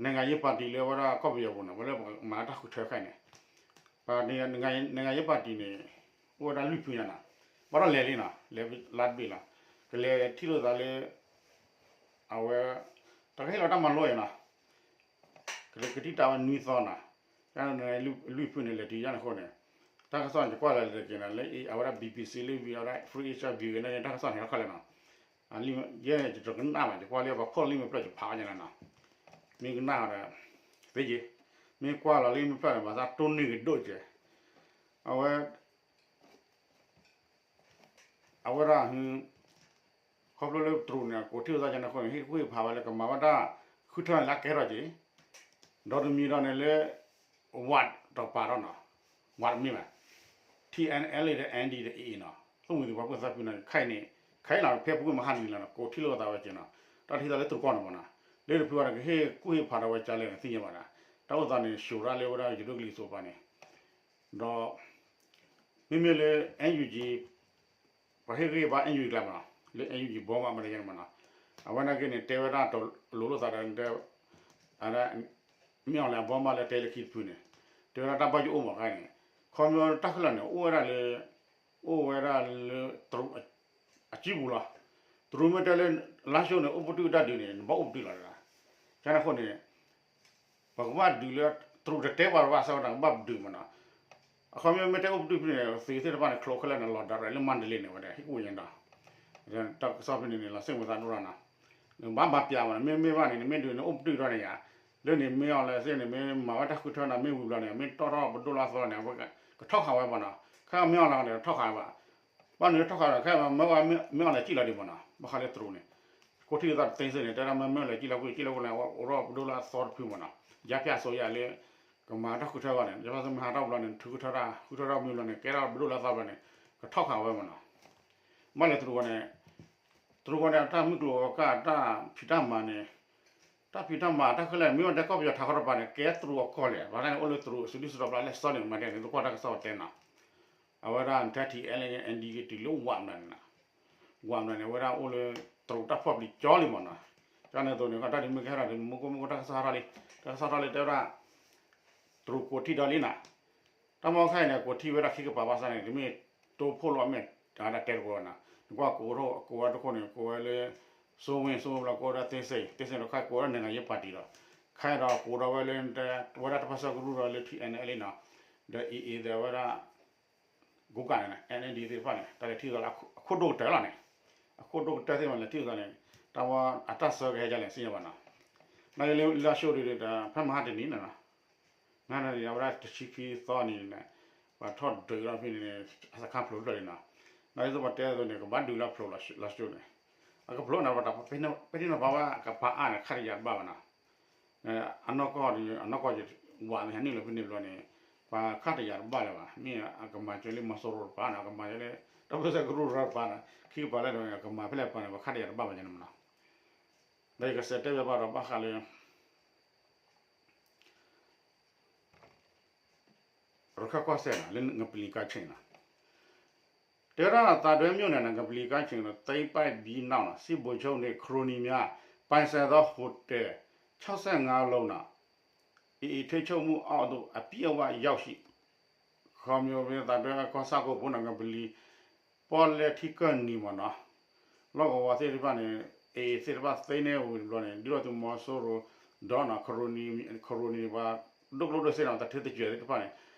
နိုင်ငံရေးပါတီ လၢဝဲဒၣ်ကီၢ်ပယီၤပူၤနီၤ ပှၤလၢမၤတၢ်ဃုထၢခဲအံၤန့ၣ်, ပှၤ နိုင်ငံရေးပါတီ န့ၣ် အိၣ်ဝဲဒၣ်လွံၢ်ဖုညါနီၤ, ဘၣ်ဒီးလဲၤလံနီၤ လဲၤလါတဘ့ၣ်လီၤ, ကလဲၤထံၣ်လိာ်သးလၢ အဝဲ တၢ်ကဟ့ၣ်လီၤတၢ်မၤလိအံၤနီၤ, ကတံၢ်တၢ်ဝဲနွံသီနီၤ, ကလွံၢ်ဖုန့ၣ် လဲၤတုၤယါန့ၣ်အဃိန့ၣ်, တ၁ၣ်ကစီၣ်န့ၣ် ယကွၢ်လၢလၢက့ၤနီၤ လၢအဝဲဒၣ် BBC လၢ ဝံၤ အဝဲဒၣ် Free Asia View န့ၣ် တၢ်ကစီၣ်န့ၣ် ဟဲထီၣ်ခဲလၢာ်နီၤ, ယဲယတကနၣ်ဘၣ် ယကွၢ်လၢပှၤဖီၣ်လၢမ့ၢ်ဖျၢၣ်ယဖးဝဲညါနီၤ, မ့ၢ်ကနၣ်ဒီး သ့ယ့ၣ်, မ့ၢ်ကွၢ်လီၤလၢမ့ၢ်ဖျၢၣ်န့ၣ် ဘၣ်သးတိၢ်န့ၢ်ကဒိၣ်ကဲး, အဝဲ အဝဲဒၣ် ခီဖျိလၢတရူးန့ၣ် ကိးထံၣ်လိာ်သးကန့ၣ်အဃိန့ၣ် ဟ့ၣ်ကူၣ်ဟ့ၣ်ဖးဝဲလၢကမၤဝဲဒၣ် ဃုထၢန့ၣ်လၢအကဲထီၣ်က့ၤ, ဒီးတမံၤဒီးန့ၣ်လၢ ဝးတပာ်ထီၣ်နီၤ, ဝးတမ့ၢ်ဘၣ်, TNLA ဒီး ND ဒီး AA နီၤ, သိၣ်မှံၤသုးပှၤဖိသၣ်ဖုန့ၣ် ခဲအံၤန့ၣ် ခဲအံၤလီၤ ဖဲပူၤကွံာ်မဟါတနံၤလီၤနီၤ ကိးထံၣ်လိာ်သးဝဲက့ၤနီၤ, တၢ်ထံၣ်သးလၢတရူးကီၢ်န့ၣ်မးနီၤ, လၢတဖုဝဲဒီးကဟ့ၣ်ကူၣ်ဟ့ၣ်ဖးဒီးဝဲကလဲၣ်န့ၣ် သ့ၣ်ညါဘၣ်နီၤ, တၢ်အိၣ်သးန့ၣ် ၡိၤရၣ်လၢဝဲဒၣ်ယိၤဒိၣ်ကလံၤစိးပၤန့ၣ် ဒီး မ့မ့ၢ်လၢ NUG ပှၤဟ့ၣ်ဂံၢ်ဘါ NUG ကျါမနီၤ လၢ NUG ဘီမးမတၤယဲန့ၣ်မနီၤ အဝဲနာ်က့န့ၣ် တဲဝဲဒၣ်တလိၤလိာ်သးဒီး မ့ၢ်အီၤလဲၣ်အဘီမးလၢတဲလၢခံတဖုန့ၣ် တဲဝဲဒၣ်တၢ်ဘၣ်ယိၣ်အိၣ်မးခါန့ၣ် ခီဖျိတၢ်ခဲလၢာ်န့ၣ် အိၣ်ဝဲဒၣ်လၢ အိၣ်ဝဲဒၣ်လၢ အစုပူၤလီၤ. တရူးမ့ၢ်တဲလၢ လါၡိန့ၣ် အိၣ်ပတုာ်တၢ်ဒုးန့ၣ် နဘၣ်အိၣ်ပတုာ်လီၤ. ကန့ၣ်အဃိန့ၣ် ပကဘၣ်ဒုးလၢ တရူးတတဲပှၤဘၣ်ဆၣ်ဝဲဒၣ် ကဘၣ်ဒုးမနီၤ. အခီပညီမ့ၢ်တဲအိၣ်ပတုာ်ဖဲန့ၣ် သုးသ့ၣ်တဖၣ်န့ၣ် ချိးခဲလၢာ်န့ၣ် လီၤဒၣ်ရဲၣ်လၢမါဒလ့န့ၣ်ဝဲဒၣ် ဟံၣ်ကူၣ်ညါဒီး တၢ်ကစီၣ်ဖဲန့ၣ်န့ၣ် လီၤစ့ၣ်မသးဒိၣ်ရၣ်နီၤ. ဘၣ်မၤပျးမနီၤ မ့မ့ၢ်ဘၣ်န့ၣ် နမ့ၢ်ဒုးန့ၣ်အိၣ်ပတုာ်ထီၣ်န့ၣ်ယါ လၢန့ၣ်မ့ၢ်အီၤလဲၣ်သ့ၣ်န့ၣ် မ့ၢ်မၤဝဲတၢ်ဃုထၢန့ၣ် မ့ၢ်ဝံၤဘျီန့ၣ် မ့ၢ်တီၣ်ထီၣ်ပဒိၣ်လၢအသီန့ၣ် ကထီၣ်ခးဝဲမနီၤ. ခဲမ့ၢ်အီၤလၢန့ၣ် ထီၣ်ခးဝဲဘၣ် ဘၣ်နုၤထီၣ်ခးဒီး ခဲမ့ၢ်အီၤလဲၣ်စံၣ်လီၤဒံးမနီၤ ဘၣ်ဃးလၢတရူးန့ၣ် ကိးထံၣ်သးတသ့စ့ၢ်န့ၣ် တဲဒၣ်မ့ၢ်မ့ၢ်အီၤလဲၣ်စံၣ်လီၤကွံာ်စံၣ်လီၤကွံာ်န့ၣ် အိၣ်ထီၣ်ပဒိၣ်လၢအသီတဖုမနီၤ ယါဖၠၣ်စိယါလၢ ကမၤတၢ်ဃုထၢဂီၢ်န့ၣ် ယါဖၠၣ်စိမ့ၢ်ဟးထီၣ်ဘျီန့ၣ် ထုကထၢတၢ် ဃုထၢတၢ်မုၢ်ဘျီန့ၣ် ကဲထီၣ်ပဒိၣ်လၢအသီဘျီန့ၣ် ကထီၣ်ခးဝဲမနီၤ. ဘၣ်လဲၣ်တရူးဂီၢ်န့ၣ် တရူးဂီၢ်န့ၣ် အတၢ်မုၢ်ကျိၤဝဲၤကွာ်တၢ်ဖံးတၢ်မၤန့ၣ် တၢ်ဖံးတၢ်မၤတၢ်ခဲလၢာ် မ့ၢ်ဝဲဒၣ်ကီၢ်ပယီၤထးခီတပၤန့ၣ် ကဲတရူးအကီၢ်လဲၣ် ဘၣ်ဆၣ်န့ၣ် အိၣ်လၢတရူးစုဒုၣ်စုတီၤဖျါလၢအသီန့ၣ် မၤဒ်န့ၣ် သကွၢ်တၢ်ကစီၣ်တဲနီၤ အဝဲဒၣ် နတဲ ထံ အဲလ် အ့ အၣ် အၣ် အၣ် အၣ် က့ၤတုၤလၢဝးမနီၤန့ၣ် ဝးမနီၤန့ၣ် အဝဲဒၣ်အိၣ်လၢ တရူးတၢ်ဖီၣ်ပျံၤကၠီလံမနီၤ. ကန့ၣ်အသိးန့ၣ် တၢ်ဒုးမ့ၢ်ကဲထီၣ်ဒီး မူခိၣ်မူခိၣ်တၢ်ကစီၣ်ဟးထီၣ်လံ တၢ်ကစီၣ်ထီၣ်လံတဲဝဲဒၣ် တရူးကိးထံၣ်ဒီးလံနီၤ တၢ်မီခါအံၤန့ၣ် ကိးထံၣ်ဝဲဒၣ်ခံကပၤဘၣ်ဆၣ်န့ၣ် တမ့ၢ်တိဖိလီၤမ့ၢ် တၢ်တဲတကိးနီၤ နကွၢ်ကိးထီၣ်ကိးဝဲတခိၣ်န့ၣ် ကိးဝဲလၢ စိဝ့ၢ် စိဝ့ၢ်ဘျီကိးဝဲဒၣ်သ့စ့ၣ် သ့စ့ၣ်တခါကိးဝဲဒၣ် နိုင်ငံရေးပါတီ ဒီး ခါအံၤဒီးကိးဒီးဝဲလၢ ဝဲဒၣ်တၢ်ပၢဆှၢကရူၢ်ဒီးလၢ ထံ အဲလ် အ့ အၣ် နီၤ ဒီး အ့ အ့ ဒီးဝဲဒၣ် ကိုးကန့် န့ၣ် အၣ် အၣ် အၣ် အၣ် သ့ၣ်တဖၣ်န့ၣ် တၢ်လဲၤထံၣ်သးလၢအခိၣ်ဒိၣ်ကတၢၢ်လီၤန့ၣ် အခိၣ်ဒိၣ်ကတၢၢ်သ့ၣ်မးလဲၤထံၣ်သးန့ၣ် တၢ်ဝဲအတၢ်ဆၢကဟဲဒ်လဲၣ်စံၣ်ညီၣ်ဘၣ်နီၤ. နာ်က့လၢလါၡိဒုးဒီး ဖဲမဟါတနံၤန့ၣ်နီၤ နၤန့ၣ်အဝဲဒၣ်တဆံခံသီန့ၣ်န့ၣ် ပှၤထီၣ်ဒုးလီၤဖဲန့ၣ်န့ၣ် အစခါဖျိးဖျၢၣ်လံနီၤ. နာ်က့သိးပှၤတဲအသိးန့ၣ် ကဘၣ်ဒုးလၢဖျိးလါၡိန့ၣ် အကဖျိးန့ၣ် ပှၤတၢ်ပဲာ်ထံနီၤဖးဝဲ အကပၤအါန့ၣ် ခးတယာ်တဘၣ်ဘၣ်နီၤ. အနီၢ်ကီၢ်ဒီး အနီၢ်ကီၢ်ဝးန့ၣ် ဟဲနုာ်လီၤဖဲန့ၣ်ဘျီန့ၣ် ပှၤခးတယာ်တဘၣ်လၢၤဘၣ်. မ့ၢ်အကမၤစၢၤလၢမီၤစိရိၤတပၤနီၤ အကမၤစၢၤလၢ တၢ်ပၢဆှၢကရူၢ်တပၤနီၤ ခံကပၤလၢာ်ဒီး အကမၤဖဲလဲၣ်တပၤန့ၣ် ပှၤခးတယာ်တဘၣ်ဘၣ်န့ၣ်မနီၤ. ဒီးယကစးတဲဘၣ်ဘၣ်ဒီးဘၣ်ဃးလၢ ရခၢၣ်ကီၢ်စဲၣ်နီၤ လၢငပလီကါဆ့ၣ်နီၤ တဲဝဲဒၣ် သးတွဲမြို့နယ် ငပလီကါဆ့ၣ်နီၤ သိမ်းပိုက်ပြီးနောက် စစ်ဗိုလ်ချုပ်နဲ့ ခရိုနီများ ပိုင်ဆိုင်သော ဟိုတယ် ခြောက်ဆယ့်ငါးလုံး နီၤ AA ထိန်းချုပ်မှုအောက်သို့ အပြည့်အဝရောက်ရှိ ခီမ့ၢ်ဝဲသးတွဲကီၢ်ဆၣ်ကိးပူၤနီၤ ငပလီ ပီၣ်လဲၣ်ထံကၢၢ်နံၤမနီၤ လီၢ်ကဝီၤသ့ၣ်တဖၣ်န့ၣ် AA သ့ၣ်တဖၣ်သ့န့ၢ်ဝံၤတဘျီန့ၣ် ဒုၣ်ဒါသုးမီၤစိရိၤ ဒီးနီၤ ခရိုနီပှၤဒိၣ်ကျိၣ်ဒိၣ်စ့နီၤ တၢ်ထုတစဲးသ့ၣ်တဖၣ်န့ၣ်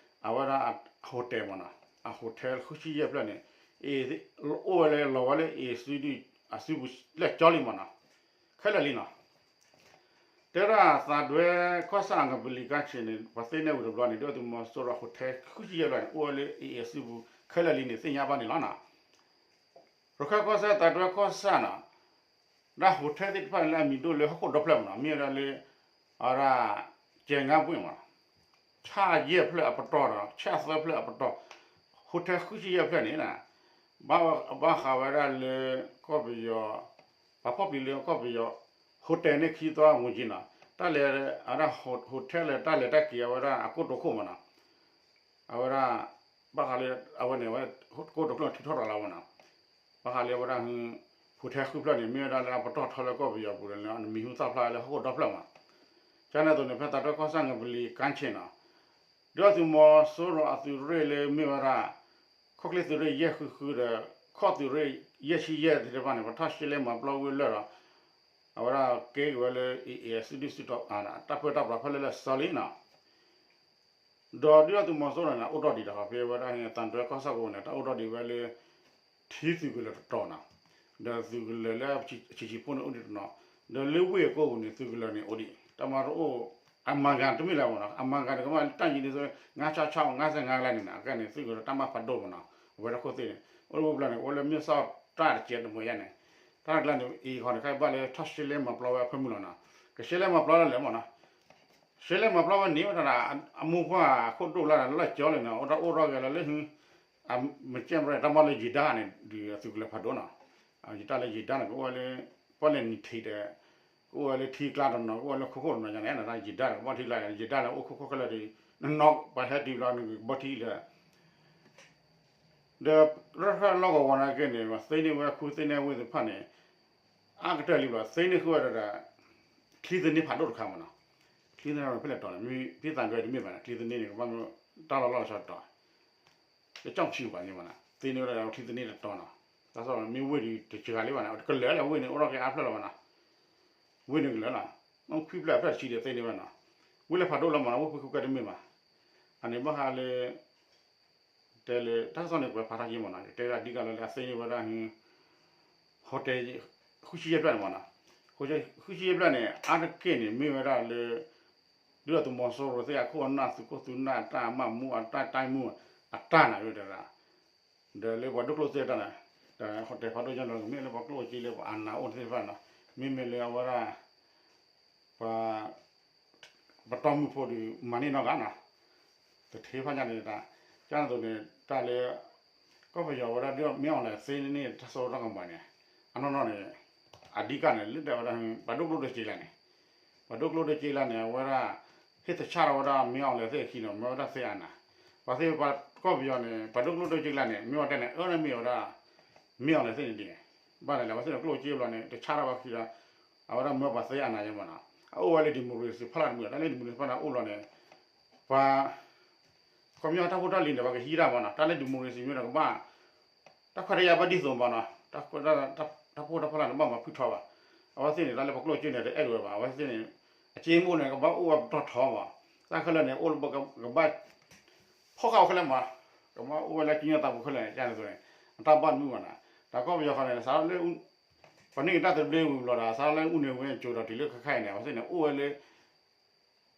အဝဲဒၣ်အ hotel မနီၤ အ hotel ဃုဆံယဲၢ်ဖျၢၣ်န့ၣ် အိၣ်ဝဲလၢလီၤဝဲလၢ AA စုဒုၣ်အစုပူၤလၢာ်ကၠီလံမနီၤ ခဲလၢာ်လံနီၤ တဲဝဲဒၣ်သးတွဲကီၢ်ဆၣ်ငပလီကါဆ့ၣ်န့ၣ် ပှၤသ့န့ၢ်ဝံၤတဘျီန့ၣ် ဒုၣ်ဒါသုးမီၤစိရိၤ hotel ဃုဆံယဲၢ်ဖျၢၣ်န့ၣ် အိၣ်ဝဲလၢ AA စုပူၤခဲလၢာ်လံန့ၣ် သ့ၣ်ညါဘၣ်န့ၣ်လီၤနီၤ ရခၢၣ်ကီၢ်စဲၣ်သးတွဲကီၢ်ဆၣ်နီၤ ဒၣ် hotel သ့ၣ်တဖၣ်န့ၣ်လၢအမံၤဒိၣ်လၢဟီၣ်ခိၣ်ဒီဖျၢၣ်မနီၤ မ့ၢ်ဝဲဒၣ်လၢ အဝဲဒၣ် ကဲးငါးပွင့် မနီၤ ဆၣ်ယဲၢ်ဖျၢၣ်အပတီၢ်ဒီး ဆၣ်သၢဖျၢၣ်အပတီၢ် hotel ဃုဆံယဲၢ်ဖျၢၣ်န့ၣ် ဘၣ်ဃးဝဲဒၣ်လၢ ကီၢ်ပယီၤ ပှၤဖီၣ်ပျံၤလၢကီၢ်ပယီၤ hotel န့ၣ်ခံသီမူၤက့နီၤ တၢ်လဲၤ အဝဲဒၣ် hotel လဲၤတၢ်လဲၤတၢ်က့ၤအဝဲဒၣ်အကိတိာ်ခိၣ်မနီၤ အဝဲဒၣ် ဘၣ်ဃးလၢ အဝဲန့ၣ်ဝဲ ကိတိာ်ခိၣ်ထုးထီၣ်ရၤလီၤမနီၤ ဘၣ်ဃးလၢအဝဲဒၣ် hotel ဃုဖျၢၣ်န့ၣ် မ့ၢ်ဝဲဒၣ်လၢအပတီၢ်ထီလၢကီၢ်ပယီၤပူၤဒီး နမံၤဟူသၣ်ဖျါလၢဟီၣ်ခိၣ်ဒီဖျၢၣ်မနီၤ ကန့ၣ်အသိးန့ၣ် ဖဲသးတွဲကီၢ်ဆၣ်ငပလီကါဆ့ၣ်နီၤ ဒုၣ်ဒါသုးမီၤစိရိၤအသုးရ့ၣ်လၢမ့ၢ်ဝဲဒၣ် ခီၣ်ချ့သုးရ့ၣ်ယဲၢ်ဃုဃုဒီး ခီၣ်သုးရ့ၣ်ယဲၢ်ဆံယဲၢ်သ့ၣ်တဖၣ်န့ၣ် ပထီၣ်ရှဲလဲမၤပျီဝံၤလၢာ်ဒီး အဝဲဒၣ်ကဲက့ၤဝဲလၢ AA အစုဒုၣ်စုတီၤ တၢ်ပၢတၢ်ပြးဖဲလၢာ်လၢာ်စီလံနီၤ ဒီးဒုၣ်ဒါသုးမီၤစိရိၤန့ၣ် အိၣ်ထီၣ်ဒံးဒီး ဖဲဝဲဒၣ်သးတွဲကီၢ်ဆၣ်ကိးန့ၣ် တၢ်အိၣ်ထီၣ်ဒံးဝဲလၢ ထံသုးကလၢၤတတီၤနီၤ ဒီးသုးကလၢၤလၢအဆံးဆံးဖိန့ၣ်အိၣ်ဒံးတနီၤ ဒီးလၢဝ့ၢ်အကိးပူၤန့ၣ် သုးကလၢၤန့ၣ်အိၣ်ဒံး တၢ်မၤတအိၣ် အမၤဂၤတမ့ၢ်လၢၤမနီၤ အမၤဂၤတကမၣ်တၢ်ယံၤဒ်သိး ငါးခြောက်ခြောက် ငါးဆယ့်ငါးကျါန့ၣ်နီၤ အကဲန့ၣ် သုးကလၢၤတၢ်မၤဖးဒိၣ်မနီၤ အဝဲဒၣ်ခိၣ်သ့ၣ်န့ၣ် အိၣ်လၢဝ့ၢ်ပျၢၤန့ၣ် အိၣ်လၢမ့ၢ်စီၣ်တၢ်တကဲးတမှဲၤယါန့ၣ် တၢ်တကျါန့ၣ် အံၤဃီန့ၣ် ခဲအံၤဘၣ်လၢထီၣ်ရှဲလဲမၤပျီဝဲအဖၢမုၢ်လီၤနီၤ ကရှဲလဲမၤပျီလၢလဲၣ်မနီၤ ရှဲလဲမၤပျီဝဲန့ၣ်ဝဲဒၣ် အမိၢ်ပှၢ်အခိၣ်ဒိၣ်လၢလၢာ်ကၠီလံနီၤ အိၣ်တၢ်အိၣ်ထီၣ်ဂဲၤလီၤလၢ မ့ၢ်ကဲမရၢ တၢ်မၤလၢယံၤဒါန့ၣ် ဒုးအသုးကလၢၤဖးဒိၣ်နီၤ ယတၢ်လၢယံၤဒါန့ၣ် ကအိၣ်ဝဲလၢ ပီၣ်လဲၣ်နံၤထံးဒီး ကအိၣ်ဝဲလၢထံကျါတနီၤ ကအိၣ်ဝဲလၢခိခိၣ်တနီၤညါန့ၣ် ယံၤဒါန့ၣ် ကဘၣ်ထံကျါ ယံၤဒါလၢအိၣ်ခိခိၣ်ခဲလၢာ်ဒီး နနီၢ်ပှၤဟဲတုၤလီၤနကဘီထံလၢ ဒီးရၢၢ်ခၢၣ်လီၢ်ကဝီၤနာ်က့န့ၣ် သ့န့ၢ်ဝဲခူသ့န့ၢ်ဝ့ၢ်သ့ၣ်တဖၣ်န့ၣ် အါကတၢၢ်လံဘျီ သ့န့ၢ်ဃုာ်ဝဲဒၣ်ဒီး ချံသန့ဖးဒိၣ်တခါမ့ၢ်နီၤ, ချံသန့ဖဲလဲၣ်တီၤန့ၣ် မ့ၢ်ဖံသးဒွဲတမ့ၢ်ဘၣ်န့ၣ် ချံသန့န့ၣ် ကဘၣ်မ့ၢ်တၢ်လီၢ်လီၢ်လီၤဆီတီၤ ကကၠီၣ်ဆံဘၣ်န့ၣ်မ့ၢ်နီၤ သ့န့ၢ်ဝဲဒၣ်ချံသန့တတီၤနီၤ, တၢ်စီၣ်မ့ၢ်ဝ့ၢ်ဒုးတစှၤလံဘၣ်န့ၣ် ကလၢာ်လၢဝ့ၢ်န့ၣ် အိၣ်ထီၣ်က့ၤအါဖျၢၣ်လီၤဘၣ်နီၤ ဝ့ၢ်န့ၣ်ကလၢာ်လီၤ, မ့ၢ်ခွံဖျၢၣ်အဖျၢၣ်တဆံဒီးသ့န့ၢ်ဝဲနီၤ, ဝ့ၢ်လၢဖးဒိၣ်လီၤမ့ၢ်နီၤ ဝ့ၢ်ဖံးခူၣ်ကဲတမ့ၢ်ဘၣ်, အန့ၣ်ဘၣ်ဃးလၢ တဲလၢတၢ်ကစီၣ်န့ၣ် ကွဲးဖးထီၣ်က့ၤမ့ၢ်နီၤ ယတဲဒၣ်အဓိကလၢလၢအသ့န့ၢ်ဝဲဒၣ် ဟိတ ဃုဆံယဲၢ်ဖျၢၣ်န့ၣ်မ့ၢ်နီၤ, ဃုဆံယဲၢ်ဖျၢၣ်န့ၣ် အါတက့ၢ်န့ၣ် မ့ၢ်ဝဲဒၣ်လၢ ဒုၣ်ဒါသုးမီၤစိရိၤသ့ၣ်အခိၣ်အနၢ်သုးခိၣ်သုးနၢ်အတၢ်မၤမူအတၢ်တၢ်မူအတၢ်န့ၣ်ဝဲတဂၤ ဒီးလၢပှၤဒိၣ်ကျိၣ်စ့တၢ်န့ၣ် ဒီးဟိတဖးဒိၣ်ကၠီၣ်ဒီးကမ့ၢ်လၢပှၤကျိၣ်စ့လၢပှၤအနၢ်အိၣ်သ့ၣ်တဖၣ်နီၤ, မ့မ့ၢ်လၢအဝဲဒၣ် ပှၤ ပတီၢ်မုၢ်ဖိဒုးမၤန့ၢ်နီတဂၤနီၤ, တထ့ဖးညါန့ၣ်တၢ်, ကန့ၣ်အသိးန့ၣ် တၢ်လၢ ကီၢ်ပယီၤဝဲဒၣ်ဒုးမ့ၢ်အီၤလဲၣ်သ့န့ၢ်တၢ်စိတၢ်ကမီၤန့ၣ် အနီၢ်နီၢ်န့ၣ် အဓိကန့ၣ် လၢတဲဝဲဒၣ် ပှၤဒိၣ်ကျိၣ်ဒိၣ်စ့လၢန့ၣ် ပှၤဒိၣ်ကျိၣ်ဒိၣ်စ့လၢန့ၣ် အဝဲဒၣ် ဟ့ၣ်သဆၣ်ထီၣ်ဝဲဒၣ်မ့ၢ်အီၤလဲၣ်သ့ၣ်အခံနီၤ မ့ၢ်ဝဲဒၣ်သ့အနၢ်, ပှၤသ့ၣ်ပှၤကီၢ်ပယီၤန့ၣ် ပှၤဒိၣ်ကျိၣ်ဒိၣ်စ့လၢန့ၣ် မ့ၢ်ဝဲတဲန့ၣ် အၢန့ၣ်မ့ၢ်ဝဲဒၣ် မ့ၢ်အီၤလဲၣ်သ့ၣ်န့ၣ်ဒ်န့ၣ်, ဘၣ်န့ၣ်လဲၣ် အဝဲသ့ၣ်န့ၣ်ကျိၣ်စ့ဘျီန့ၣ် တဆၣ်ထီၣ်ဘၣ်ခံဒီး အဝဲဒၣ်မ့ၢ်ပှၤသ့အနၢ်ယဲမ့ၢ်နီၤ, အအိၣ်ဝဲလၢ democracy ဖီလာ်တမုာ် တၢ်လၢ democracy ဖီလာ်အိၣ်ဘျီန့ၣ် ပှၤ ခီပညီတၢ်ဖိတၢ်လံၤန့ၣ် ပှၤကဟံးတၢ်မ့ၢ်နီၤ တၢ်လၢ democracy မ့ၢ်ဒီးကဘၣ် တၢ်ခွဲးတၢ်ယာ်ဘၣ်ဒ်သိးမ့ၢ်နီၤ တၢ်ဖိတၢ်ဖီလာ်န့ၣ် ဘၣ်မၤဖုၣ်ထီဘၣ်, အဝဲသ့ၣ်န့ၣ် တၢ်လၢပကျိၣ်စ့န့ၣ် တအဲၣ်ဒိးဝဲဘၣ် အဝဲသ့ၣ်န့ၣ် အစ့မ့ၢ်အိၣ်န့ၣ် ကဘၣ်အိၣ်ဝဲပတီၢ်ထီမ့ၢ်, တၢ်ခဲလၢာ်န့ၣ် အိၣ်လၢကဘၣ် ဖီၣ်ဃာ်ဝဲခဲလၢာ်မ့ၢ်, ကဘၣ်အိၣ်ဝဲလၢကညီသးပူၤခဲလၢာ်န့ၣ် ကန့ၣ်အသိးန့ၣ် အတၢ်ဘၣ်တမုာ်ဘၣ်နီၤ, တၢ်ကီၢ်ပယီၤဃီန့ၣ် စးထီၣ်လၢ ပှၤန့ၢ်က့ၤတၢ်သဘျ့ဝံၤဘျီဒီး စးထီၣ်လၢအူန့ၣ်ဝဲကၠိဒီးတုၤလၢခဲခါအံၤန့ၣ် အဝဲသ့ၣ်န့ၣ် အိၣ်ဝဲလၢ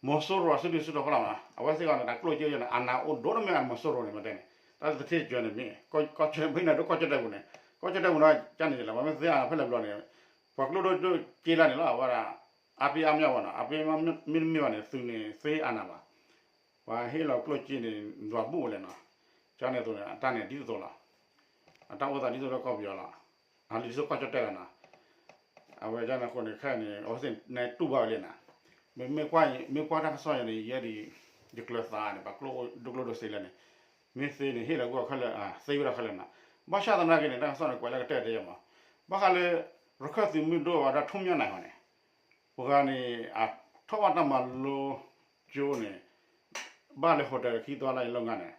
မီၤစိရိၤအစုဒုၣ်စုတီၤဖီလာ်မ့ၢ်နီၤ အဝဲသ့ၣ်ဃီန့ၣ် တၢ်ကျိၣ်စ့န့ၣ် အနၢ်အိၣ်ဒိၣ်တမ့ၢ်အမီၤစိရိၤန့ၣ် မ့ၢ်တဲန့ၣ် တၢ်လၢသထ့စၢၤန့ၣ်မ့ၢ် ကီၢ်စဲၣ်ဖဲန့ၣ်ဒိၣ်ကီၢ်ကၠီၣ်တဲၣ်ပူၤန့ၣ် ကီၢ်ကၠီၣ်တဲၣ်ပူၤန့ၣ် ကန့ၣ်လၢ ပှၤမ့ၢ်သ့အနၢ်ဖဲလဲၣ်ဘျီန့ၣ် ပှၤကျိၣ်ဒိၣ်ဒိၣ်စ့လၢန့ၣ်လီၤ အဝဲဒၣ် အါပ့အါမ့ၢ်ဝဲနီၤ အါပ့မ့ၢ်တမ့ၢ်ဘၣ်န့ၣ် သုးန့ၣ်သ့အနၢ်ဘၣ် ပှၤဟ့ၣ်လီၤကျိၣ်စ့န့ၣ် ဒွးဘူၣ်ဝဲလဲၣ်နီၤ, ကန့ၣ်အသိးန့ၣ် အတၢ်န့ၣ်ဒ်သိးသိးလီၤ, အတၢ်အိၣ်သးဒ်သိးလၢကီၢ်ပယီၤလီၤ, အဒ်သိးကီၢ်ကၠီၣ်တဲၣ်လီၤနီၤ, အဝဲကန့ၣ်အဃိန့ၣ် ခဲအံၤန့ၣ် အဝဲသ့ၣ်န့ၣ်တူၢ်ဘၣ်ဝဲလံနီၤ, မ့ၢ်ကွၢ် မ့ၢ်ကွၢ်တၢ်ကစီၣ်ယၤန့ၣ် ယဲဒၣ် ယကျၢၤသးန့ၣ် ပှၤကျိၣ်ဒိၣ်ကျိၣ်ဒိၣ်စ့လၢန့ၣ် မ့ၢ်သ့န့ၣ် ဟ့ၣ်လီၤကွံာ်အီၤခဲလၢာ် သ့ဝဲဒၣ်ခဲလၢာ်နီၤ, ဘၣ်ဆၣ်သနာ်က့န့ၣ် တၢ်ကစီၣ်န့ၣ် ကွဲးလၢကတၢၢ်တယဲၢ်မး, ဘၣ်ဃးလၢ ရခၢၣ်သုးမုၢ်ဒိၣ်ဝဲဒၣ်ထိၣ်မၠၣ်နၤဃီန့ၣ် ပှၤဂၤန့ၣ် အထီၣ်ဘၣ်တၢ်မၤလိကၠိန့ၣ် ဘၣ်လၢ hotel ခံသီလၢယလီၢ်ငါန့ၣ်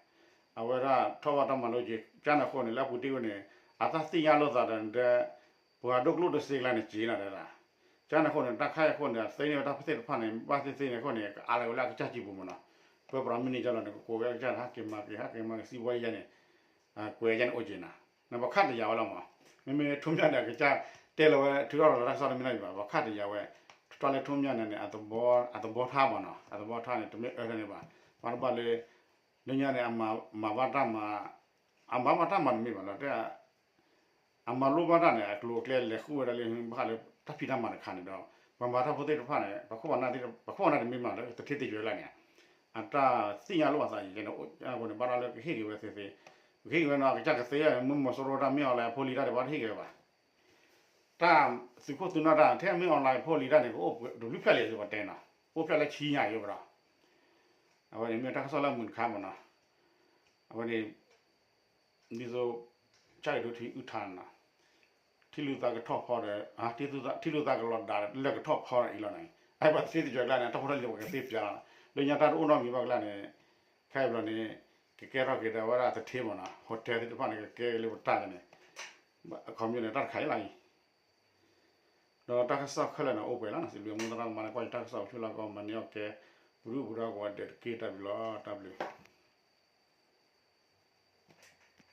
အဝဲဒၣ်ထီၣ်ဘၣ်တၢ်မၤလိကၠိ ကန့ၣ်အဃိန့ၣ် လၢအပူၤတ့ၢ်ဝဲန့ၣ် အတၢ်သ့ၣ်ညါလိာ်သးဒီး ပှၤဒိၣ်ကျိၣ်ဒိၣ်စ့ကျါန့ၣ် က့ၤနၤတဲဒၣ် ကန့ၣ်အဃိန့ၣ် တၢ်ခါအံၤအဃိန့ၣ် သ့န့ၢ်ဝဲတၢ်ဖိသ့ၣ်တဖၣ်န့ၣ် ဘၣ်သ့ၣ်သ့ၣ်န့ၣ်အဃိန့ၣ် ကအါလၢဝဲလၢအကစၢ်စံာ်ပူၤမးနီၤ, ပၢပြးမ့ၢ်န့ၢ်ကလီၤန့ၣ် ကကိးဝဲကစၢ် ဟးက့ၤမၤက့ၤ ဟးက့ၤမၤက့ၤ စံးဘှီယဲန့ၣ် ကွဲးယဲန့ၣ်အိၣ်က့ၤနၤ, နပခါတယာ်ဝဲလီၤမး, မ့မ့ၢ်ထိၣ်မၠၣ်ဒီးကစၢ်တဲလီၤဝဲ ထုးထီၣ်လီၤတၢ်ကစီၣ်တမ့ၢ်နီၤဘၣ် ပခါတယာ်ဝဲ, တၢ်လၢထိၣ်မၠၣ်န့ၣ်န့ၣ် အသဘီထါမးနီၤ အသဘီထါန့ၣ် တမ့ၢ်အၢထဲန့ၣ်ဘၣ်, ပှၤတဘၣ်လၢ လၢညါန့ၣ် အမၤဘၣ်တၢ်မၤ အမၤဘၣ်တၢ်မၤတမ့ၢ်ဘၣ်လီၤ တဲ အမၤလိဘၣ်တၢ်န့ၣ် အကျိၤအကျဲလဲၤဃုဝဲဒၣ်လၢ ဘၣ်ဃးလၢတၢ်ဖံးတၢ်မၤတခါန့ၣ်ဒီး ပှၤမၤတၢ်ဖိသ့ၣ်တဖၣ်န့ၣ် ပှၤခိၣ်ပှၤနၢ်တမ့ၢ်ဘၣ်လၢ တထ့သ့ၣ်ယွဲလၢန့ၣ် အတၢ်သ့ၣ်ညါလိာ်အသးန့ၣ် အဃိန့ၣ် ဘၣ်ဒီးလၢကဟ့ၣ်က့ၤဝဲသ့သ့, ကဟ့ၣ်က့ၤဝဲနီၤ ကစၢ်ကသ့မုၢ်မီၤစိရိၤတၢ်မ့ၢ်အီၤလၢအဖိလံၤတၢ်ဒံးဘၣ်တဟ့ၣ်က့ၤဝဲဘၣ် တၢ်သုးခိၣ်သုးနၢ်တၢ် ထဲမ့ၢ်အီၤလၢအဖိလံၤတၢ်န့ၣ် ကအိၣ်တဘျုးဖျၢၣ်လံ ပတဲနီၤ အိၣ်ဖျၢၣ်လၢဆံညါယိဘၣ်ဒီး အဝဲန့ၣ်မ့ၢ်တၢ်ကစီၣ်လၢမုာ်တခါမးနီၤ အဝဲန့ၣ် ဒ်သိး ကၢ်ကဒိထံအုၣ်ထါနီၤ ထံလုၢ်သးကထီၣ်ဖီဒီး ထံလုၢ်သးကလီၤဒးလၢကထီၣ်ဖီအံၤလီၤန့ၣ် အဘၣ်သ့တယွဲကျါန့ၣ် တၢ်ဖိတၢ်လံၤပှၤကသ့ပျးလီၤ လၢညါတၢ်တအိၣ်နီတမံၤဘၣ်ကျါန့ၣ် ခဲအံၤဘျီန့ၣ် ကကဲထီၣ်က့ၤဒီးဝဲဒၣ်သထ့မးနီၤ hotel သ့ၣ်တဖၣ်န့ၣ် ကကဲက့ၤလၢပတၢ်န့ၣ် အခီပညီန့ၣ် တၢ်တခါအံၤလီၤအံၤ ဒီးတၢ်ကစီၣ်ခဲလၢာ်န့ၣ် အိၣ်ပှဲၤလီၤနီၤ စံးဘျုးမိၢ်သရၣ်ကမၤလၢကွၢ်ယတၢ်ကစီၣ်အိၣ်ဆူၣ်လီၤကီး မၤန့ၢ်အီၣ်ကဲ ပဒုၣ်ပဒါကိးဂၤဒဲးတက့ၢ် တၢ်ဘျုးလီၤ တၢ်ဘျုး